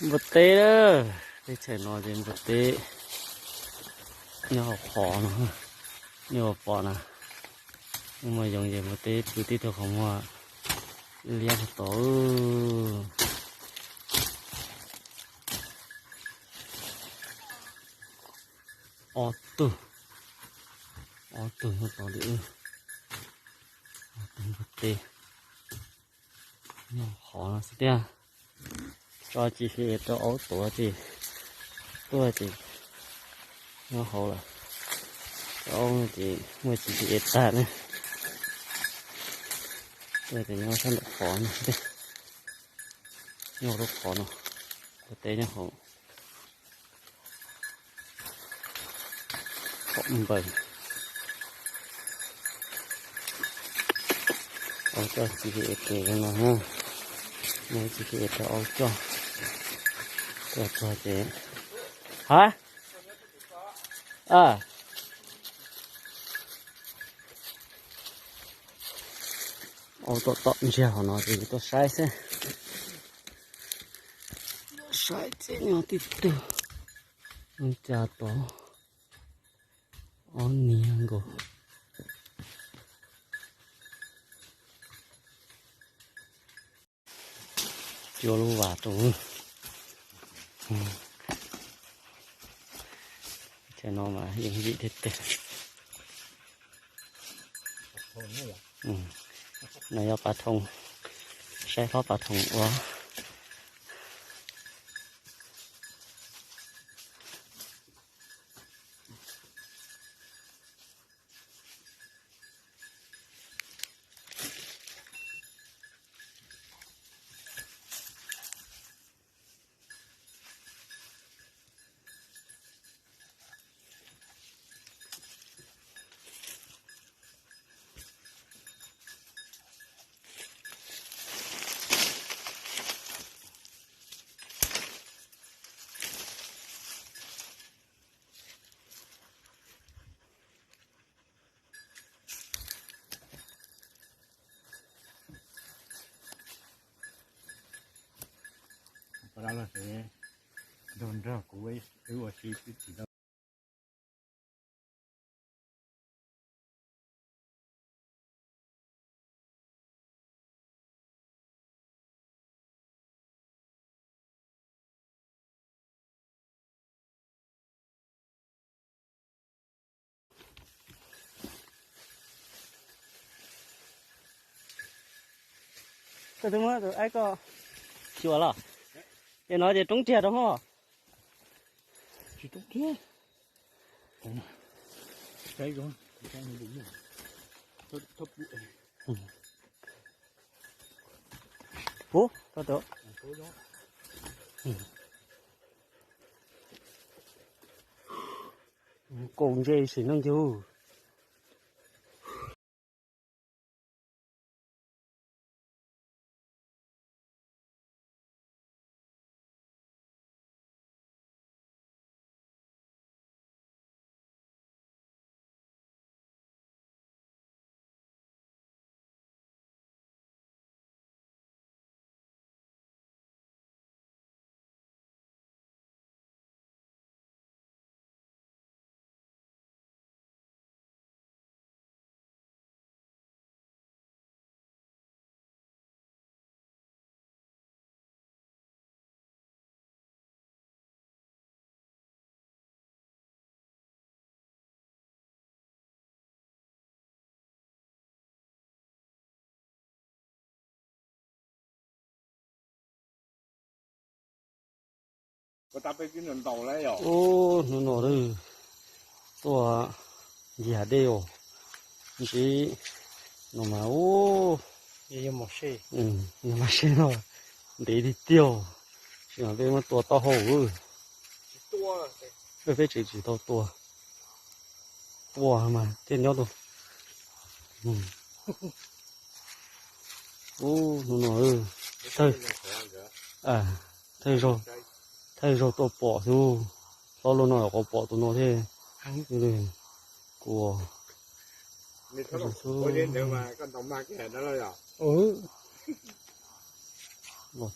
Npua teb na, teb chaws no ces npua teb nyob hauv qhov no, nej puas pom na, nej mus yoov ces npua teb pw tib tug qhov muag liab puag tod. Ob tug, ob tug nyob tod li, ob tug npua teb. Nyob qhov no xwb tiag. Tso G P S rau aub tuav ces tuaj ces nyob hauv lawm. Rau aub ces muaj G P S tag ne. Tuaj ces nyob sab ntawm qhov no xwb tiag. Nyob lub qhov no, npua teb nyob hauv. Npaws. Aub coj G P S ces no, muaj G P S rau aub coj. Tuaj txog ces, ha, a, aub tom tom ntsiag hauv no ces tuaj saib xwb. Saib tsev nyob tib tug, cas tod. Ob niag nkaus. Cua lub vas rau. Chaw no mas yooj yim tiag tiag. No yog pas thoo, saib hlob pas thoo ua. Koj twb muab tus aib koj xyuas los? Ces no ces roob tiag rau hos. Tsis roob tiag. Hu, koj tus. Kaus ntses sim neej yug. Ub, hnub no tuaj nce dej os, ntsib no mas ub, yog mas seb no ntev tiag tiag, tsis mas peb muab tua taub hau. Peb, peb tseem tsis tau tua, tua mas thiaj nyob tau. Ub, hnub no thawj, thawj zaug, thawj zaug tuaj pom xwb, hlob luaj no yuav qhuav pom tus no thiab. Kua, los